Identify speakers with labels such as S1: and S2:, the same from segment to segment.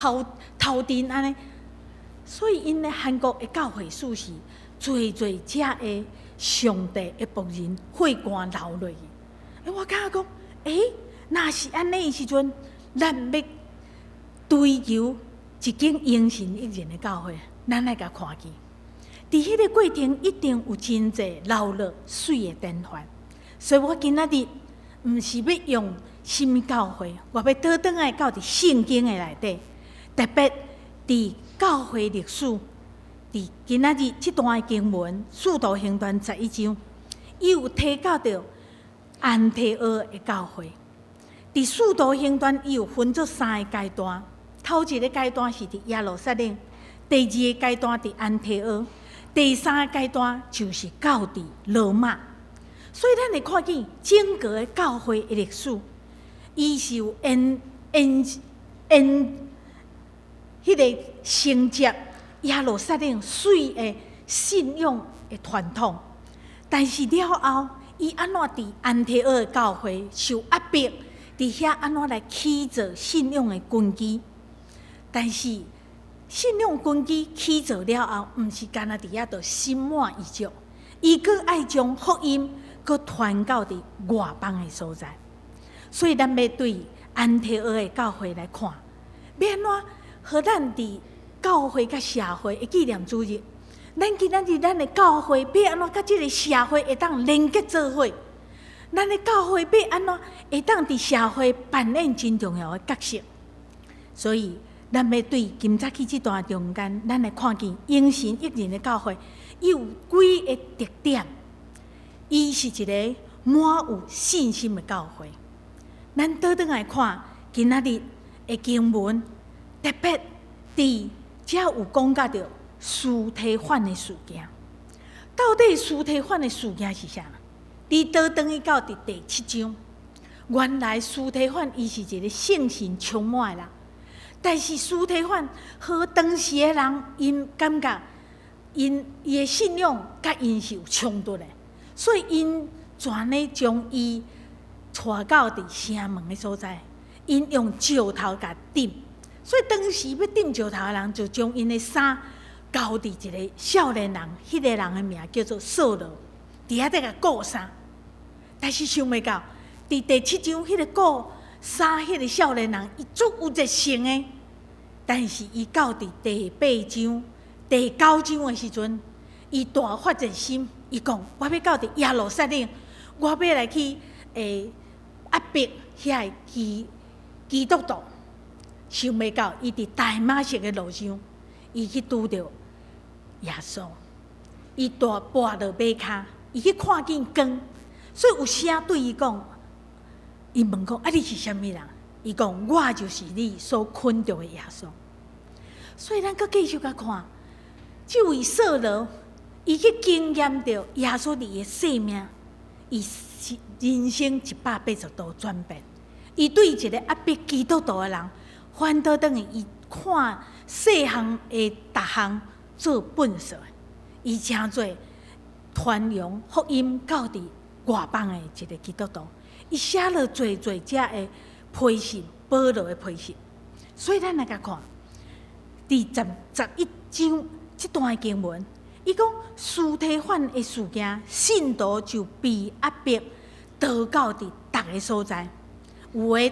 S1: 頭頭陣按呢，所以𪜶的韓國的教會史是濟濟遮的上帝的僕人血汗流落去。欸，我感覺講，欸，若是按呢的時陣，咱欲追求一間榮神益人的教會，咱愛共看見。佇彼個過程一定有真濟流落水的典範，所以我今仔日毋是欲用啥物教會，我欲倒轉來到佇聖經的內底，特別佇教會歷史，佇今仔日這段的經文《使徒行傳》11章，伊有提到著安提阿的教會。佇《使徒行傳》伊有分做三个階段，頭一个階段是佇耶路撒冷，第二个階段佇安提阿。第三个階段就是到佇羅馬，所以咱會看見整個的教會的歷史，伊是有沿沿沿彼个承接耶路撒冷水的信仰的傳統，但是了後，伊按怎佇安提阿的教會受壓迫，佇遐按怎來起造信仰的根基，但是，信仰根基起造了後，毋是干焦佇遐就心滿意足，伊閣愛將福音閣傳到佇外邦的所在。所以，咱欲對安提阿的教會來看，欲按怎予咱佇教會佮社會的紀念主日，咱今仔日咱的教會欲按怎佮這个社會會當連結做伙？咱的教會欲按怎會當佇社會扮演真重要的角色？所以，咱欲對今早起這段中間，咱來看見榮神益人的教會，伊有幾个特點。伊是一个滿有信心的教會。咱倒轉來看今仔日的經文，特別佇遮有講到著司提反的事件。到底司提反的事件是啥？你倒轉去到佇第七章，原來司提反伊是一个聖神充滿的人。但是司提反和當時的人，𪜶感覺𪜶伊的信仰佮𪜶是有衝突的，所以𪜶全咧將伊帶到佇城門的所在，𪜶用石頭共釘。所以當時欲釘石頭的人，就將𪜶的衫交佇一个少年人，彼个人的名叫做掃羅，佇遐佇共顧衫。但是想袂到，佇第七章彼个顧衫彼个少年人，伊足有熱誠的，但是伊到佇第八章、第九章的時陣，伊大發熱心，伊講：我欲到佇耶路撒冷，我欲來去壓迫遐个基督徒。想袂到，伊佇大馬色的路上，伊去拄著耶穌，伊大跋落馬跤，伊去看見光，所以有聲對伊講。伊問講：啊，你是啥物人？伊講：我就是你所捆著的耶穌。所以咱閣繼續共看，這位掃羅，伊去經驗著耶穌佇伊的生命，伊是人生180度轉變。伊對一个壓迫基督徒的人，反倒轉去伊看細項的逐項做糞掃，伊成做傳揚福音到佇外邦的一个基督徒。伊寫了濟濟遮的批信，保羅的批信。所以咱來共看，佇11章這段的經文，伊講司提反的事件，信徒就被壓迫，逃到佇逐个所在，有的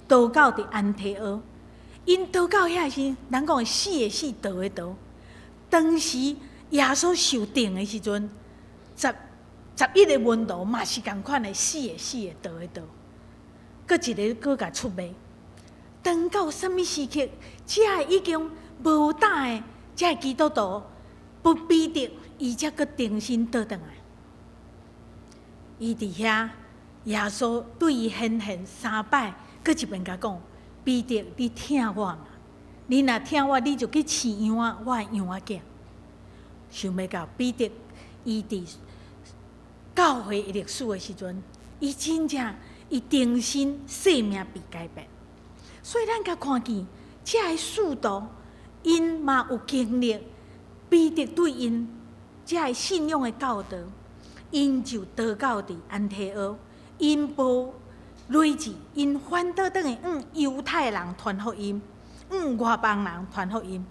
S1: 逃逃到佇安提阿。𪜶逃到遐時，人講死的死，逃的逃。當時耶穌受釘的時陣，11个門徒嘛是仝款的，死的死的，逃的逃，閣一个閣共出賣。當到啥物時刻，遮个已經無膽的，遮个基督徒不彼得，伊才閣重新倒轉來。伊佇遐，耶穌對伊顯現三擺，閣一遍共講：彼得，你疼我嗎？你若疼我，你就去飼羊仔，我的羊仔囝。想袂到彼得，伊佇教會的歷史的時陣，伊真正伊重新生命被改變。所以咱共看見，遮个使徒，𪜶嘛有經歷彼得對𪜶遮个信仰的教導，𪜶就逃到佇安提阿，𪜶無累志，𪜶反倒轉去向猶太人傳福音，外邦人傳福音。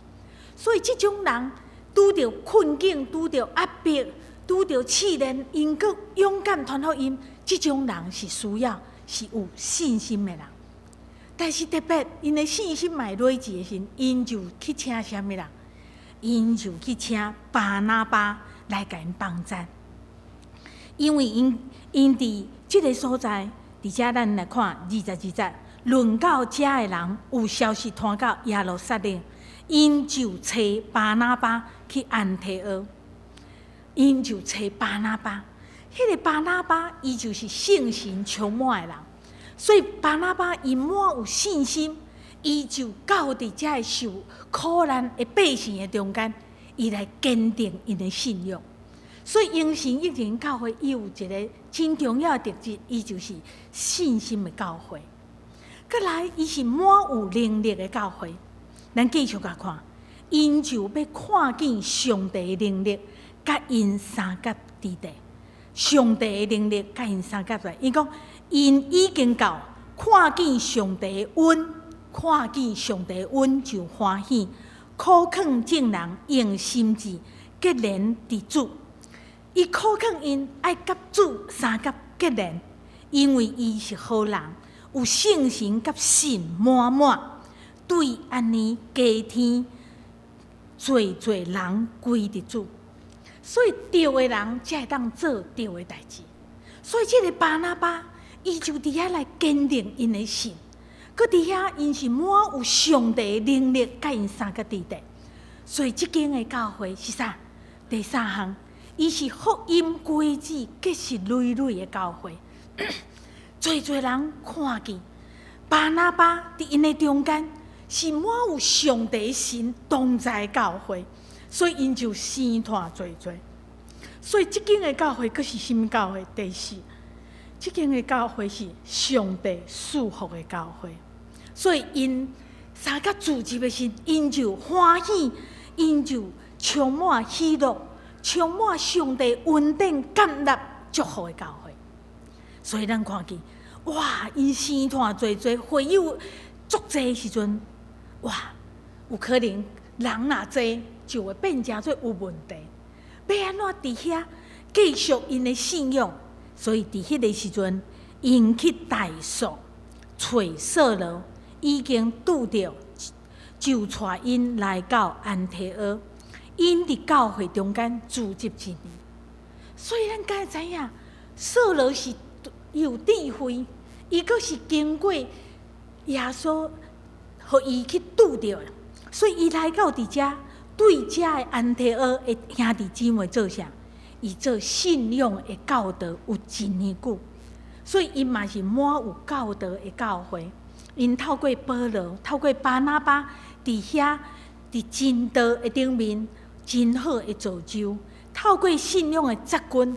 S1: 所以這種人拄著困境、拄著壓迫、拄著試煉，𪜶閣勇敢傳福音。這種人是需要是有信心的人。但是特別，𪜶的信心嘛會累積的時，𪜶就去請啥物人？𪜶就去請巴拿巴來共𪜶幫贊。因為𪜶佇這个所在，佇遮咱來看22節，論到遮的人有消息傳到耶路撒冷，𪜶就揣巴拿巴去安提阿。𪜶就揣巴拿巴，彼个巴拿巴伊就是聖神充滿的人，所以巴拿巴伊滿有信心，伊就到佇遮个受苦難的百姓的中間，伊來堅定𪜶的信仰。所以榮神益人教會伊有一个真重要的特質，伊就是信心的教會。閣來，伊是滿有能力的教會。咱繼續共看，𪜶就欲看見上帝的能力，佮𪜶相佮佇咧。上帝的能力佮𪜶相佮佇。伊講，𪜶已經到看見上帝的恩，看見上帝的恩就歡喜，苦勸眾人用心志結連佇主。伊苦勸𪜶愛佮主相佮結連，因為伊是好人，有聖神佮信滿滿，對按呢加添濟濟人歸佇主，所以對的人才會當做對的代誌。所以這个巴拿巴，伊就佇遐來堅定𪜶的信，閣佇遐𪜶是滿有上帝的能力，佮𪜶相佮佇咧。所以這間的教會是啥？第三項，伊是福音果子結實累累的教會，濟濟人看見巴拿巴佇𪜶的中間是滿有上帝神同在的教會，所以𪜶就生湠濟濟。所以這間的教會閣是啥物教會？第四，這間的教會是上帝賜福的教會，所以𪜶相佮聚集的時，𪜶就歡喜，𪜶就充滿喜樂，充滿上帝恩典、感納、祝福的教會。所以咱看見，哇！𪜶生湠濟濟，會友足濟的時陣，哇！有可能人若濟，就會變成做有問題。欲按怎佇遐繼續𪜶的信仰？所以佇彼个時陣，𪜶去大數揣掃羅，已經拄著，就帶𪜶來到安提阿。𪜶佇教會中間聚集一年，所以咱敢會知影，掃羅是有智慧，伊閣是經過耶穌予伊去拄著的，所以伊來到佇遮，對遮的安提阿的兄弟姊妹做啥？伊做信仰的教導有一年久，所以伊嘛是滿有教導的教會。𪜶透過保羅，透過巴拿巴，佇遐佇真道的頂面，真好的造就，透過信仰的扎根，予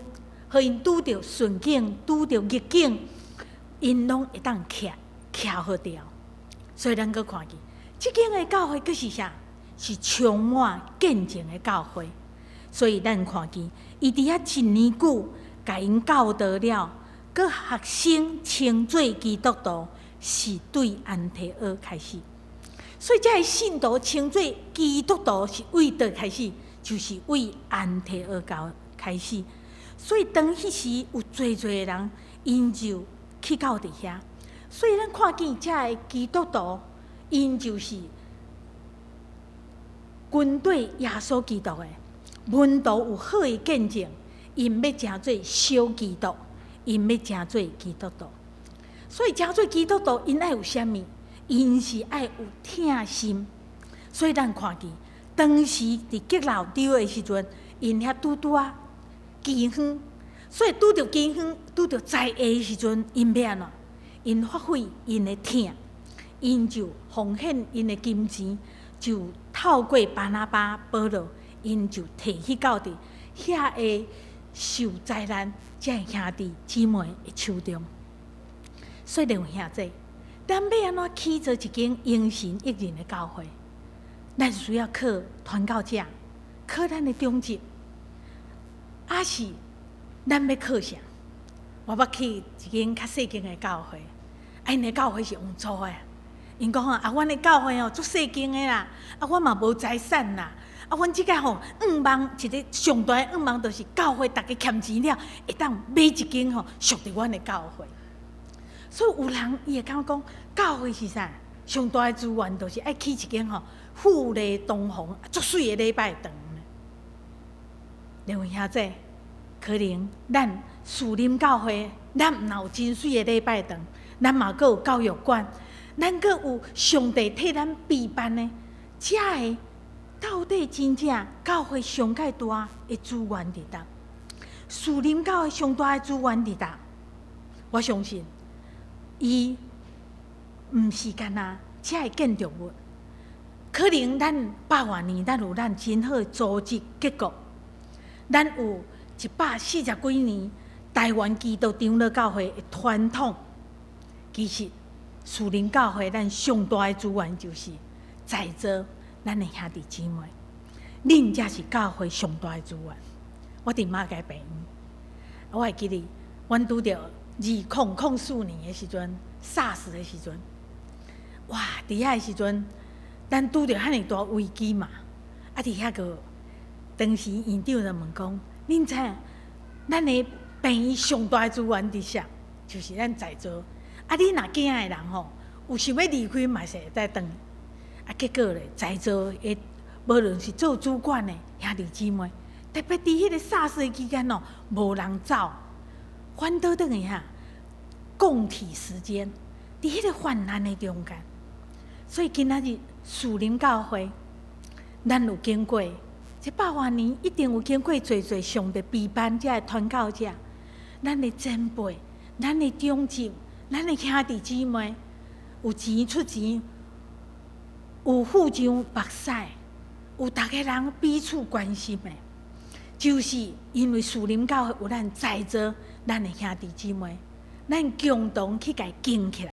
S1: 𪜶拄著順境、拄著逆境，𪜶攏會當徛徛好牢。所以咱閣看見，這間的教會閣是啥？是充滿見證的教會。所以咱看見，伊佇遐一年久，共𪜶教導了，閣學生稱做基督徒，是對安提阿開始。所以，這个信徒稱做基督徒是對佗開始？就是對安提阿教開始。所以當彼時有濟濟的人，𪜶就去到佇遐。所以咱看見這个基督徒，𪜶就是跟隨耶穌基督的門徒有好的見證，𪜶欲成做小基督，𪜶欲成做基督徒。所以成做基督徒，𪜶愛有啥物？𪜶是愛有疼心。所以咱看見當時佇革老丟的時陣，𪜶遐拄拄仔饑荒，所以拄著饑荒、拄著災厄的時陣，𪜶欲按怎？𪜶發揮𪜶的疼，𪜶就奉獻𪜶的金錢，就透過巴拿巴、保羅，𪜶就提去到佇遐个受災難這兄弟姊妹的手中。所以，兩位兄弟，咱欲按怎起造一間榮神益人的教會？咱需要靠傳教者，靠咱的長執，抑是咱欲靠啥？我捌去一間較細間的教會，啊，𪜶的教會是用租的， 𪜶講吼啊，阮的教會吼足細間的啦，啊，阮嘛無財產啦，啊，阮這個吼願望一个上大的願望，就是教會逐家儉錢了，會當買一間吼屬佇阮的教會。所以有人伊會感覺講，教會是啥？上大的資源就是愛起一間吼富麗堂皇、足媠的禮拜堂。兩位兄弟，可能咱樹林教會，咱毋若有真媠的禮拜堂，咱嘛閣有教育館，咱閣有上帝替咱備辦的，遮个到底真正教會上蓋大的資源佇佗？樹林教會上大的資源佇佗？我相信，伊毋是干焦遮个建築物，可能咱百外年，咱有咱真好的組織結構，咱有140幾年台灣基督長老教會的傳統。其實，樹林教會咱上大的資源就是在座咱的兄弟姊妹，恁才是教會上大的資源。我佇馬偕病院，我會記得，阮拄著2004年的時陣，SARS 的時陣，哇！佇遐的時陣，咱拄著遐爾大危機嘛，啊！佇遐個當時院長就問講：恁知影咱的病院上大的資源佇啥？就是咱在座。啊！你若驚的人吼，有想欲離開嘛是會使轉。啊，結果咧，在座的無論是做主管的兄弟姊妹，特別佇彼個 SARS 的期間哦，無人走，反倒轉去哈，共體時艱，佇彼個患難的中間。所以今仔日樹林教會，咱有經過這百外年，一定有經過濟濟上帝備辦遮的傳教者，咱的前輩，咱的長執，咱的兄弟姊妹，有錢出錢，有付上目屎，有逐个人彼此關心的，就是因為樹林教會有咱在座，咱的兄弟姊妹，咱共同去共撐起來。